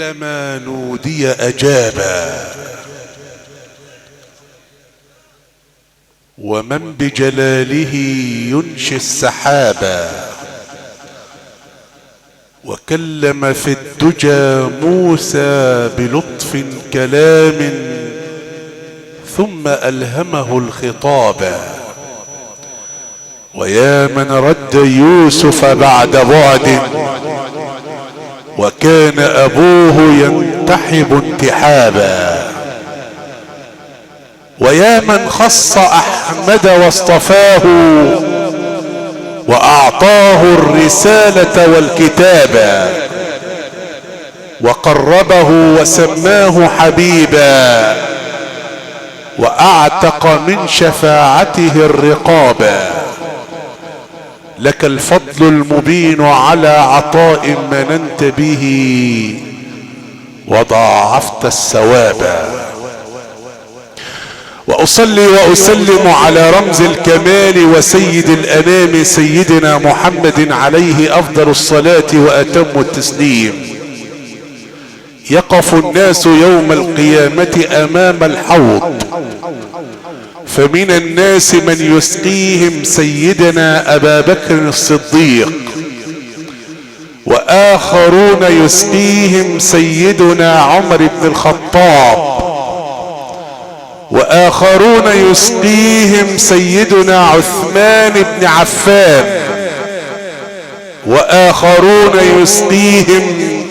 كلما نودي أجابا، ومن بجلاله ينشي السحابا، وكلم في الدجى موسى بلطف كلام ثم ألهمه الخطابا، ويا من رد يوسف بعد بعد وكان أبوه ينتحب انتحابا، ويا من خص أحمد واصطفاه وأعطاه الرسالة والكتابة، وقربه وسماه حبيبا، وأعتق من شفاعته الرقابة. لك الفضل المبين على عطاء مننت به وضاعفت الثواب. وأصلي وأسلم على رمز الكمال وسيد الأنام سيدنا محمد عليه أفضل الصلاة وأتم التسليم. يقف الناس يوم القيامة أمام الحوض، فمن الناس من يسقيهم سيدنا أبا بكر الصديق، وآخرون يسقيهم سيدنا عمر بن الخطاب، وآخرون يسقيهم سيدنا عثمان بن عفان، وآخرون يسقيهم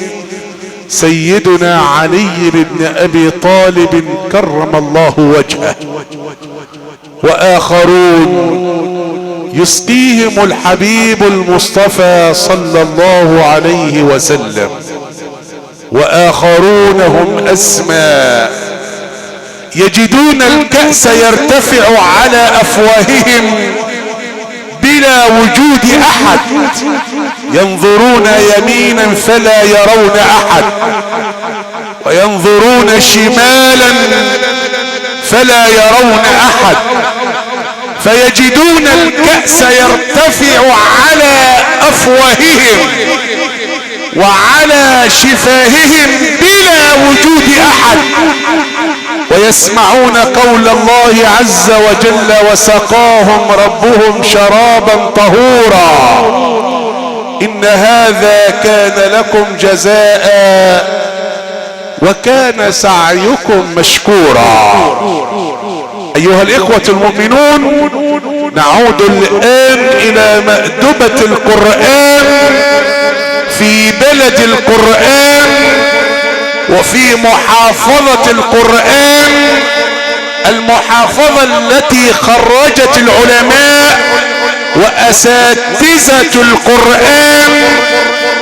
سيدنا علي بن أبي طالب كرم الله وجهه، وآخرون يسقيهم الحبيب المصطفى صلى الله عليه وسلم، وآخرون هم أسمى يجدون الكأس يرتفع على أفواههم بلا وجود أحد، ينظرون يمينا فلا يرون أحد، وينظرون شمالا فلا يرون أحد، فيجدون الكأس يرتفع على أفواههم وعلى شفاههم بلا وجود أحد، ويسمعون قول الله عز وجل: وسقاهم ربهم شرابا طهورا إن هذا كان لكم جزاء وكان سعيكم مشكورا. أيها الإخوة المؤمنون، نعود الآن إلى مأدبة القرآن في بلد القرآن وفي محافظة القرآن، المحافظة التي خرجت العلماء وأساتذة القرآن،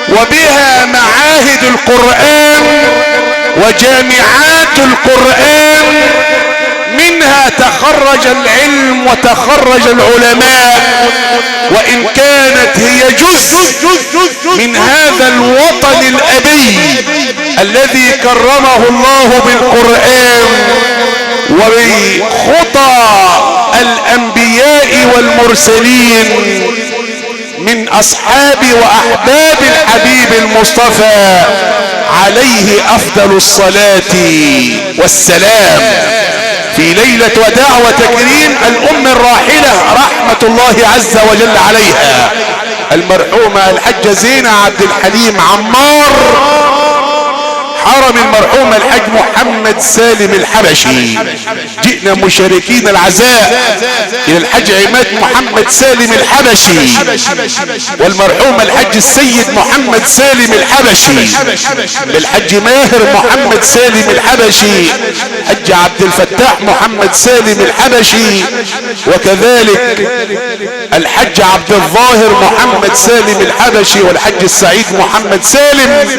وبها معاهد القرآن وجامعات القرآن، منها تخرج العلم وتخرج العلماء، وإن كانت هي جزء من هذا الوطن الأبي الذي كرمه الله بالقرآن وبخطى الأنبياء والمرسلين من أصحاب وأحباب الحبيب المصطفى عليه أفضل الصلاة والسلام. في ليلة وداع وتكريم الأم الراحلة رحمة الله عز وجل عليها، المرحومة الحجة زينة عبد الحليم عمار، حرم المرحوم الحاج محمد سالم الحبشي. جئنا مشاركين العزاء الى الحاج عماد محمد سالم الحبشي والمرحوم الحاج السيد محمد سالم الحبشي، للحاج ماهر محمد سالم الحبشي، حج عبد الفتاح محمد سالم الحبشي، وكذلك الحاج عبد الظاهر محمد سالم الحبشي، والحاج السعيد محمد سالم،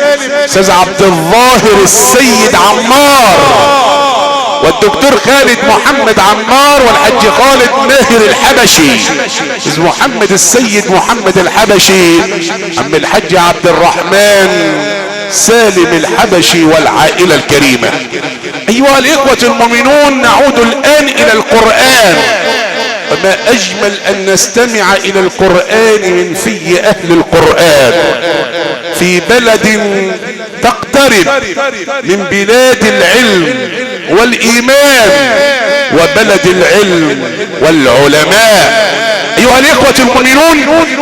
استاذ عبد الظاهر السيد عمار، والدكتور خالد محمد عمار، والحاج خالد ماهر الحبشي، محمد السيد محمد الحبشي، عم الحاج عبد الرحمن سالم الحبشي والعائلة الكريمة. أيها الإخوة المؤمنون، نعود الآن إلى القرآن، وما أجمل أن نستمع إلى القرآن من في أهل القرآن في بلد تقترب نقترب من بلاد العلم والإيمان وبلد العلم والعلماء. أيها الإخوة المؤمنون،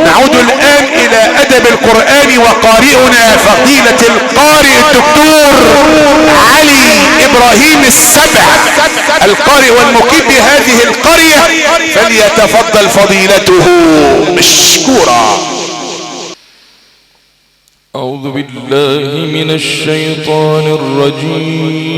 نعود الآن إلى أدب القرآن وقارئنا فضيلة القارئ الدكتور علي إبراهيم السبع، القارئ والمقيم بهذه القرية، فليتفضل فضيلته مشكورا. أعوذ بالله من الشيطان الرجيم.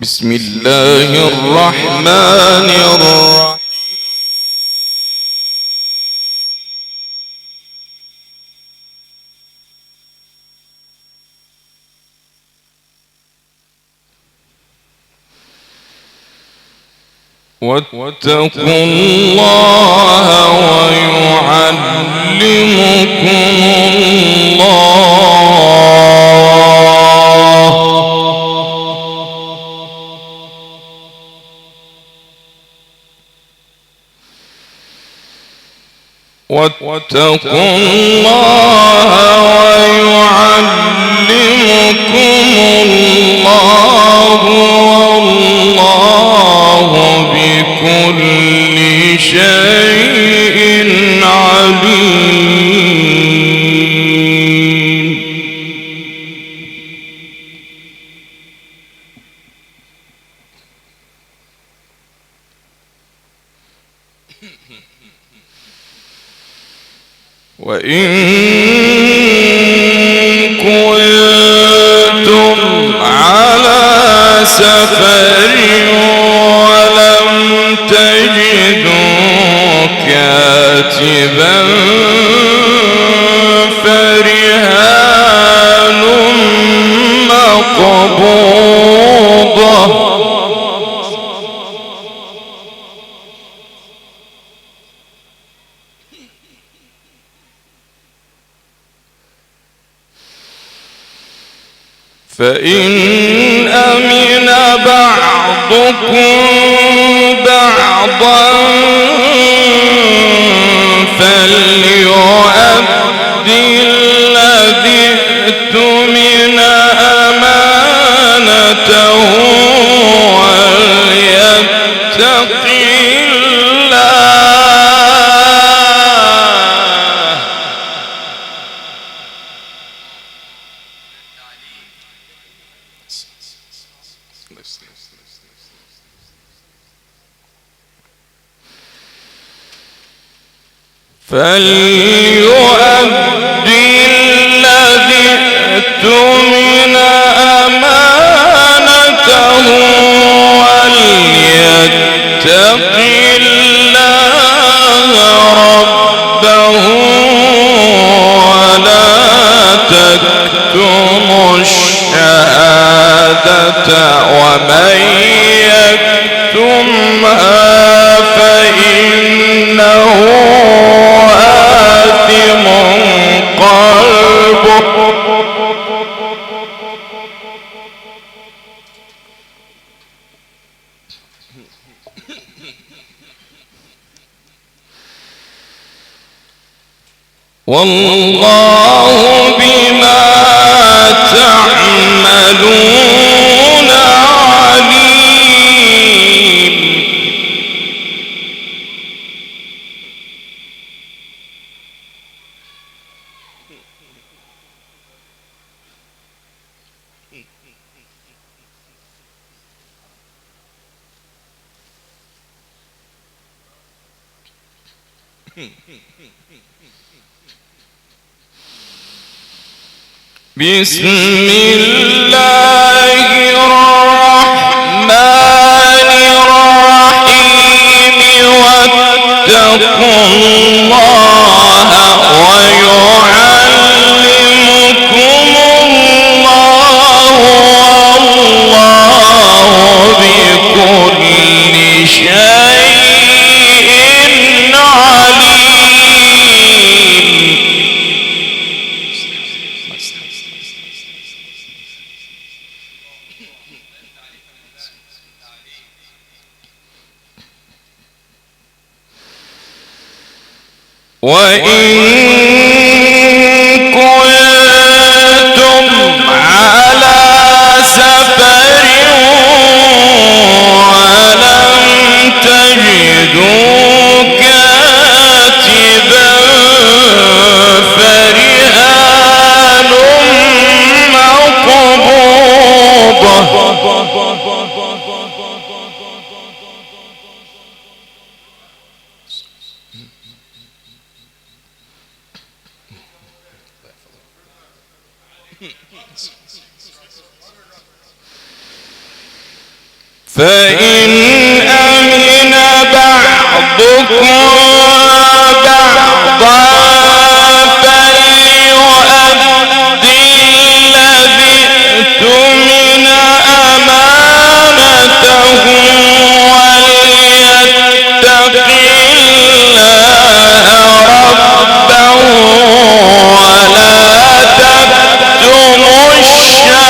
بسم الله الرحمن الرحيم. واتقوا الله ويعلمكم الله. واتقوا الله ويعلمكم الله والله بكل شيء عليم. وإن كنتم على سفر ولم تجدوا كاتبا فرهان مقبوضة فإن أمن بعضكم بعضا فليؤد الذي اؤتمن أمانته وليتق الله. فليؤد الذي اؤتمن أمانته وليتق الله ربه ولا تكتموا الشهادة ومن يكتمها فإنه آثم قلبه. والله بما تعملون عليم. بسم الله الرحمن الرحيم. واتقوا الله ويعلمكم الله والله بكل شيء عليم. وإن كنتم على سفر ولم تجدوا كاتبا فرهان مقبوضة. فإن أمن بعضكم بعضا فليؤد الذي اؤتمن أمانته وليتق الله ربه ولا تكتموا الشهادة.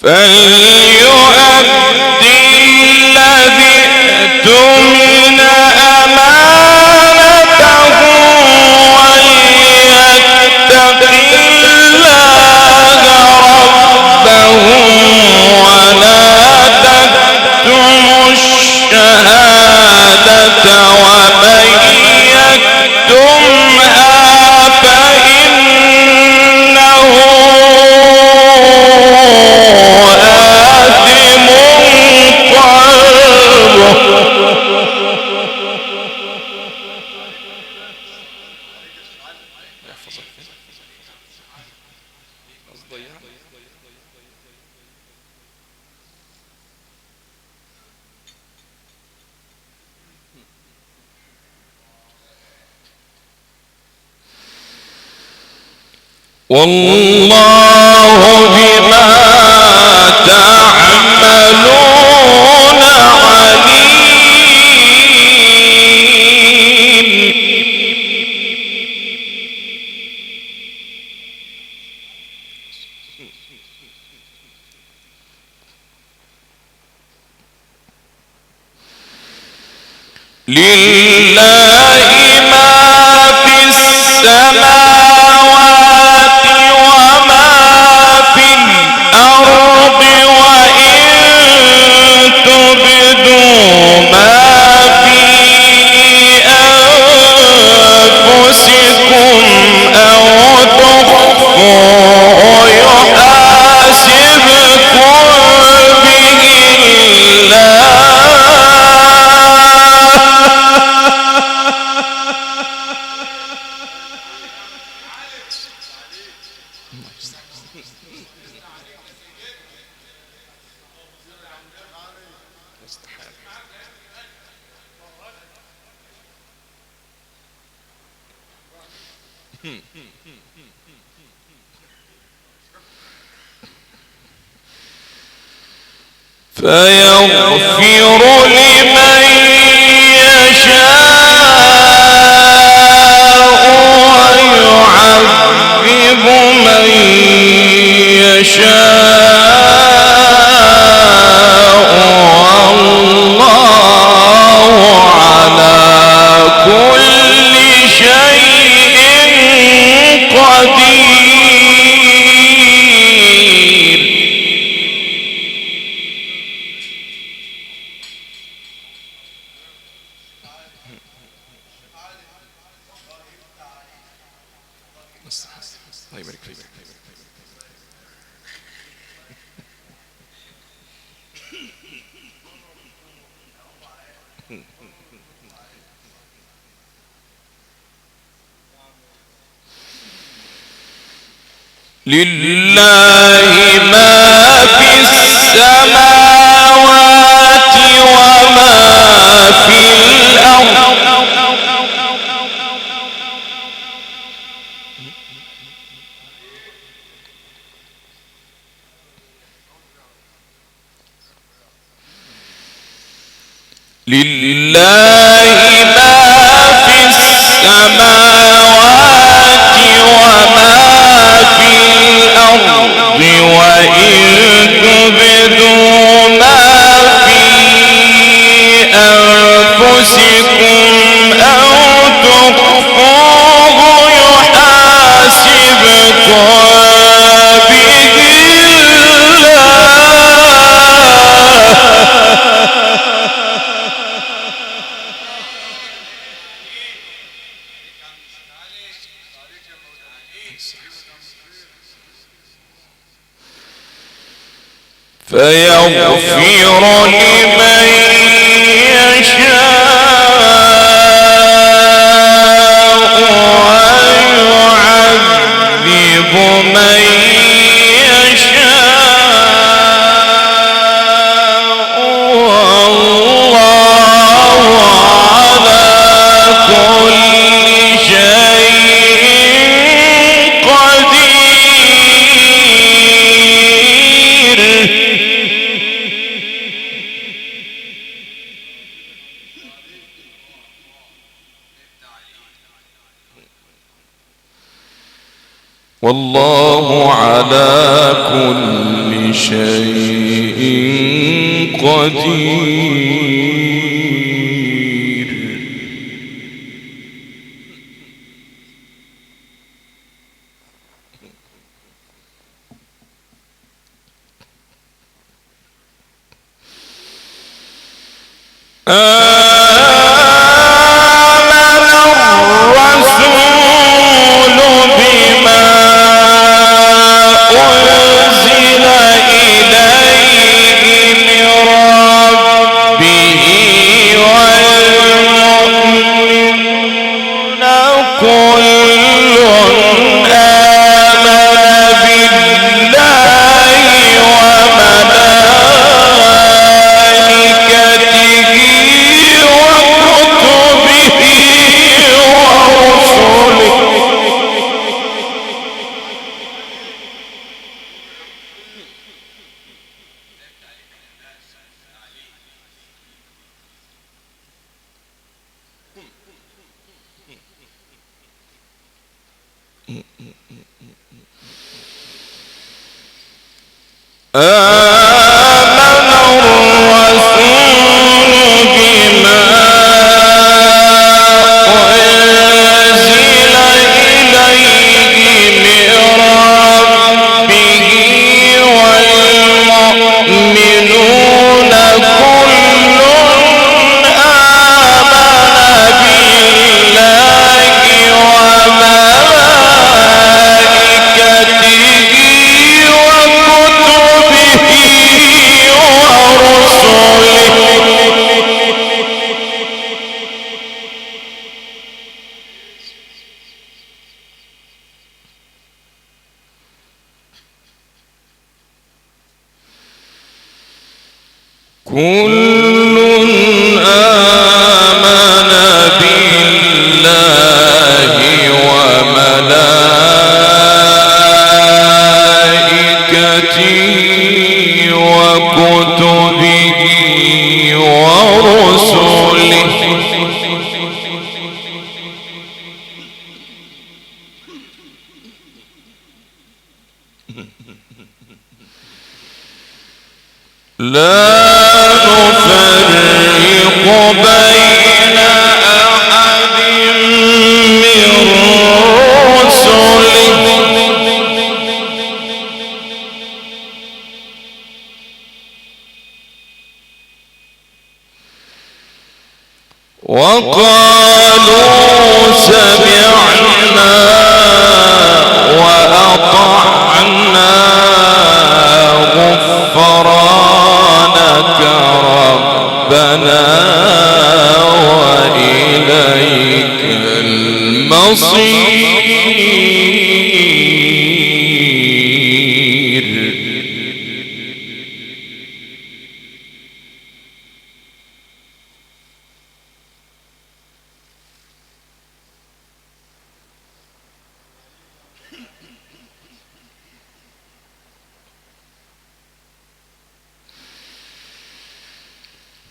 فليؤد الذي اؤتمن أمانته وليتق الله ربه ولا تكتموا الشهادة ومن يكتمها فإنه آثم قلبه. والله بما تعملون عليم. لله ما في السماوات وما في الأرض وإن تبدوا ما في أنفسكم أو تخفوه يحاسبكم به الله. فيغفر لمن يشاء ويعذب من يشاء والله على كل شيء قدير. الله يبارك فيك. لله ما في السماوات وما في الأرض. لله ما في السماوات أنفسكم أو تخفوه يحاسبكم به الله. فيغفر لمن يشاء ويعذب من يشاء، والله على كل شيء قدير. والله على كل شيء قدير. آمن الرسول بما أنزل إليه من ربه والمؤمنون كل آمن بالله وملائكته وكتبه ورسله. آمن الرسول بما أنزل إليه من ربه والمؤمنون كل آمن بالله وملائكته وكتبه ورسله. كل آمن بالله وملائكته وكتبه ورسله. لا نفرق بين أحد من رسله. وقالوا سمعنا وأطعنا غفرانك ربنا وإليك المصير.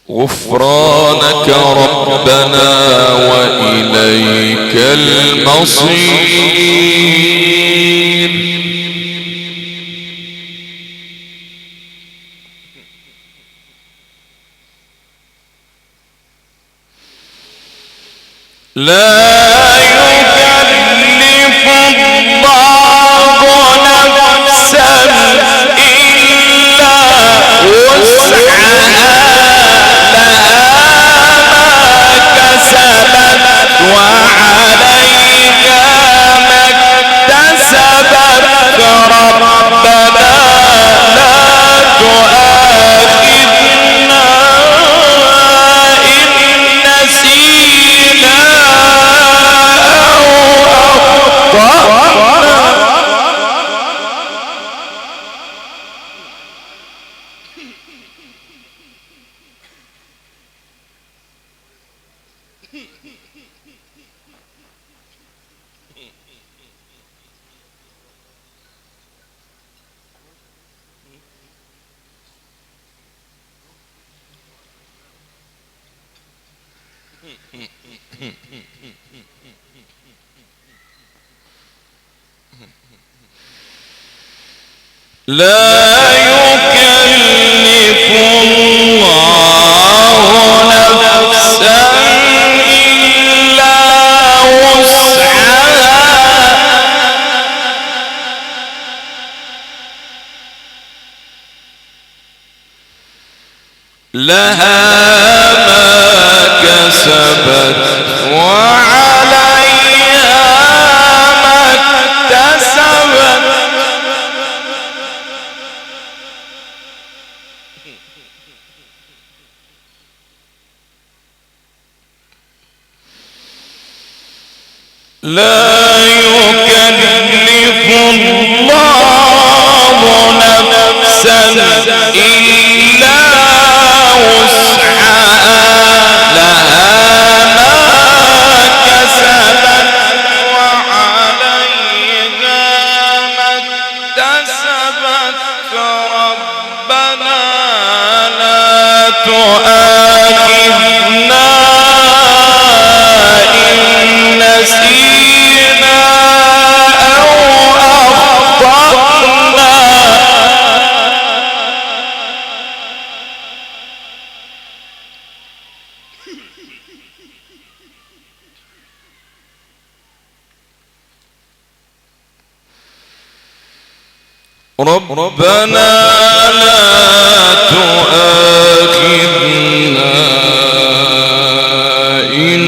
غفرانك ربنا وإليك المصير. لا يكلف الله نفسا إلا وسعها، لها ما كسبت وعليها ما اكتسبت. ربنا لا تؤاخذنا إن نسينا أو أخطأنا. لا يكلف الله نفسا إلا وسعها، لها ما كسبت وعليها ما اكتسبت. لا يكلف الله نفسا إلا وسعها، لها ما كسبت وعليها ما اكتسبت. ربنا لا تؤاخذنا إن نسينا أو أخطأنا. ربنا لا تؤاخذنا إن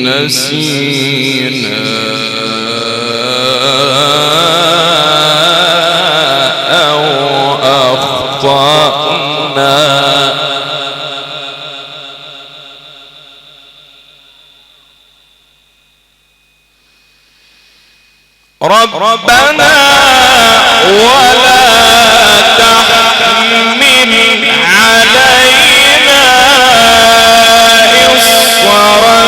نسينا أو أخطأنا. ربنا ولا تحمل علينا إصرا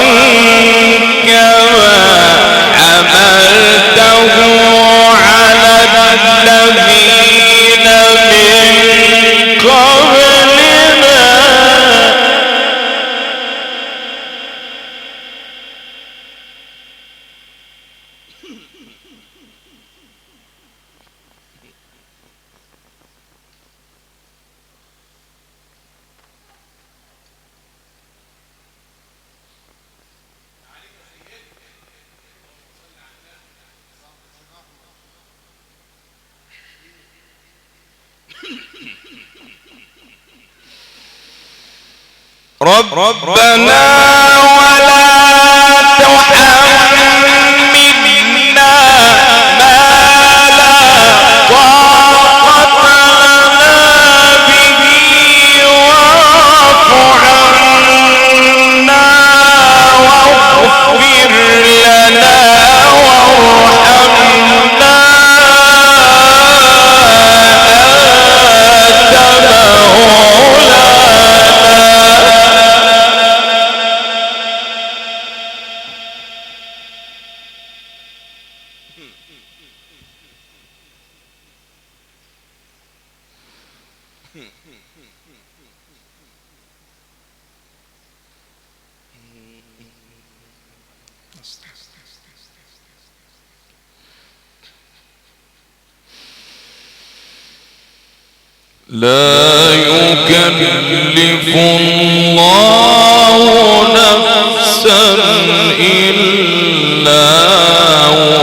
كما حملته على الذين من قبلنا. ربنا ولا تحملنا ما لا طاقة لنا به واعف عنا واغفر لنا وارحمنا أنت مولانا. لا يكلف الله نفسا نفسا إلا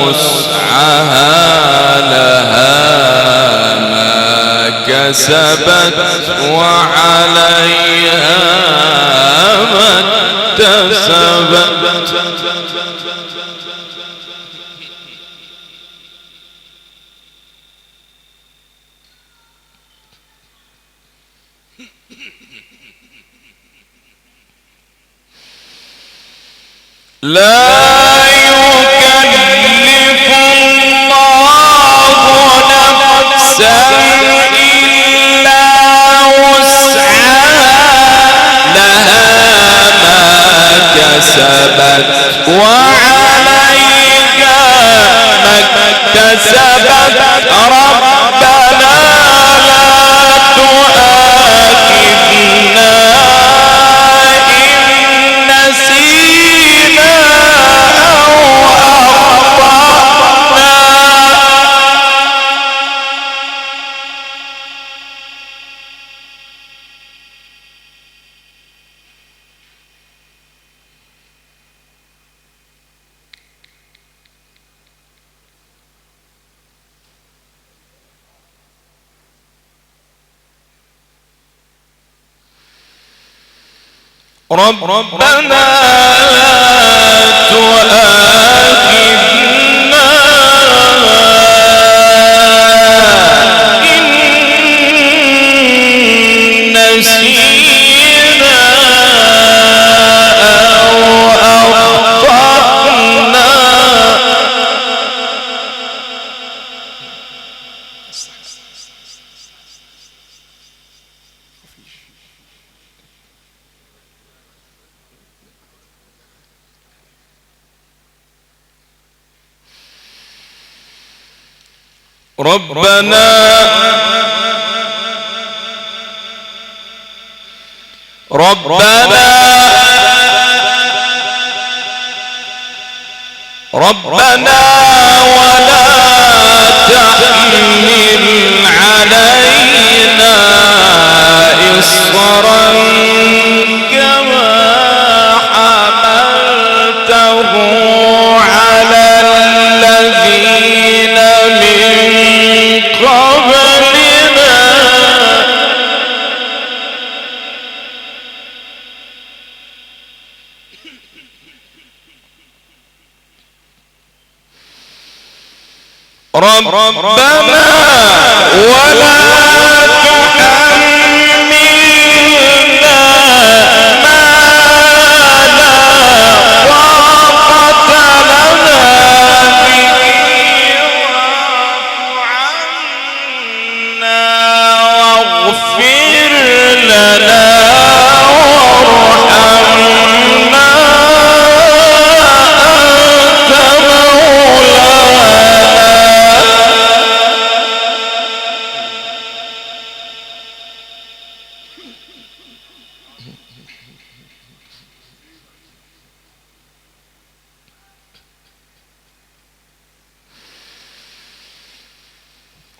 وسعها لها ما كسبت وعليها ما اكتسبت. لا يكلف الله نفسا إلا وسعها لها ما كسبت وعليها ما اكتسبت. ربنا لا تؤاخذنا إن نسينا أو أخطأنا. ربنا لا تؤاخذنا إن نسينا أو أخطأنا. ربنا ربنا ربنا ولا تحمل علينا إصرا كما حملته على الذين من قبلنا. ربنا ولا تحملنا ما لا طاقة لنا به واعف عنا واغفر لنا وارحمنا أنت مولانا.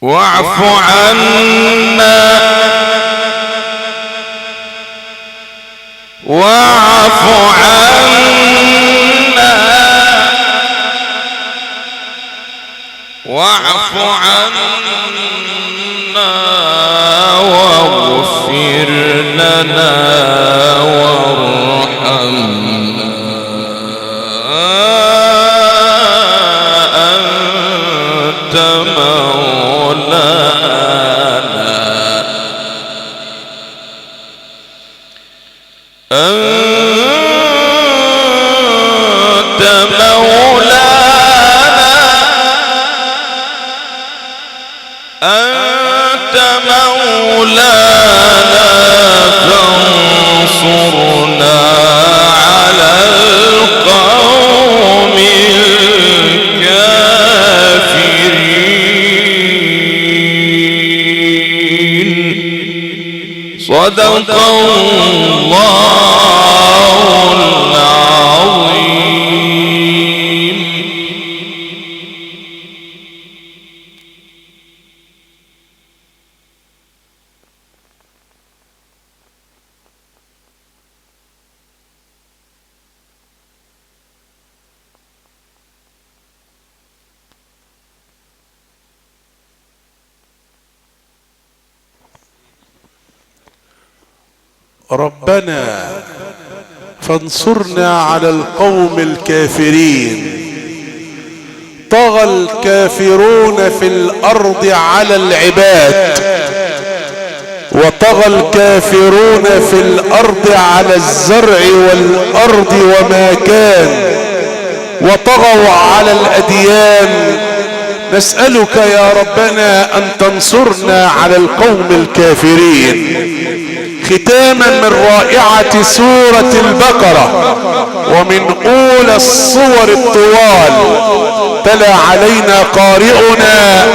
واعف عنا واعف عنا واعف عنا واغفر لنا وارحمنا أنت مولانا. أنت مولانا أنت مولانا فانصرنا على القوم الكافرين. صدق الله العظيم. ربنا فانصرنا على القوم الكافرين. طغى الكافرون في الأرض على العباد، وطغى الكافرون في الأرض على الزرع والأرض وما كان، وطغوا على الأديان. نسألك يا ربنا أن تنصرنا على القوم الكافرين. ختاما من رائعة سورة البقرة ومن أولى الصور الطوال، تلا علينا قارئنا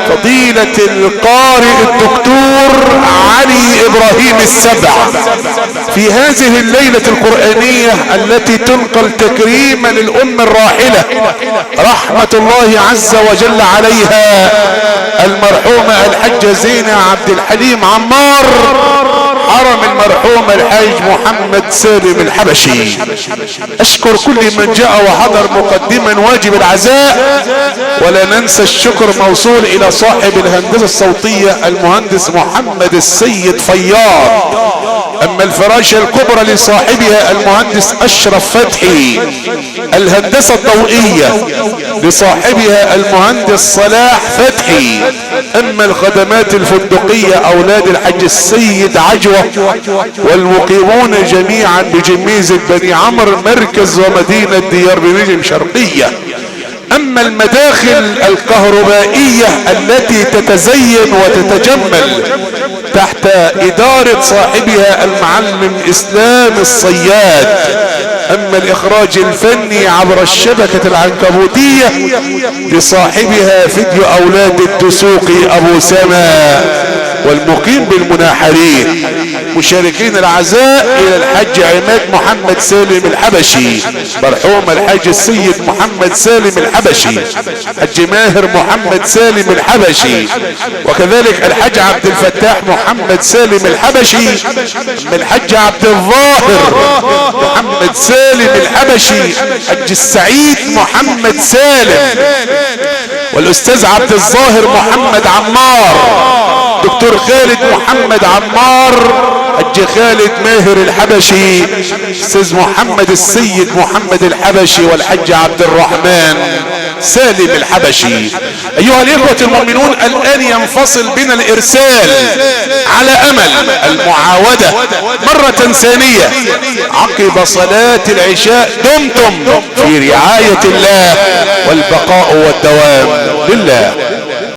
فضيلة القارئ الدكتور علي إبراهيم السبع في هذه الليلة القرآنية التي تنقل تكريما للأم الراحلة رحمة الله عز وجل عليها، المرحومة الحجة زينة عبد الحليم عمار، حرم المرحوم الحاج محمد سالم الحبشي. اشكر كل من جاء وحضر مقدما واجب العزاء، ولا ننسى الشكر موصول الى صاحب الهندسة الصوتية المهندس محمد السيد فياض. اما الفراشة الكبرى لصاحبها المهندس اشرف فتحي، الهندسة الضوئية لصاحبها المهندس صلاح فتحي. اما الخدمات الفندقية اولاد الحاج السيد عجوة والمقيمون جميعا بجميزة بني عمرو مركز ومدينة ديار بنجم شرقية. اما المداخل الكهربائية التي تتزين وتتجمل تحت ادارة صاحبها المعلم اسلام الصياد. اما الاخراج الفني عبر الشبكة العنكبوتية لصاحبها فيديو اولاد الدسوقي ابو سما والمقيم بالمناحرين. مشاركين العزاء الى الحاج عماد محمد سالم الحبشي، مرحوم الحاج السيد محمد سالم الحبشي، حاج ماهر محمد سالم الحبشي، وكذلك الحاج عبد الفتاح محمد سالم الحبشي، الحاج عبد الظاهر محمد سالم الحبشي، حاج السعيد محمد سالم، والاستاذ عبد الظاهر محمد عمار، دكتور خالد محمد عمار، حج خالد ماهر الحبشي، استاذ محمد السيد محمد الحبشي، والحج عبد الرحمن سالم الحبشي. ايها الاخوة المؤمنون، الان ينفصل بنا الارسال على امل المعاودة مرة ثانية عقب صلاة العشاء. دمتم في رعاية الله، والبقاء والدوام لله.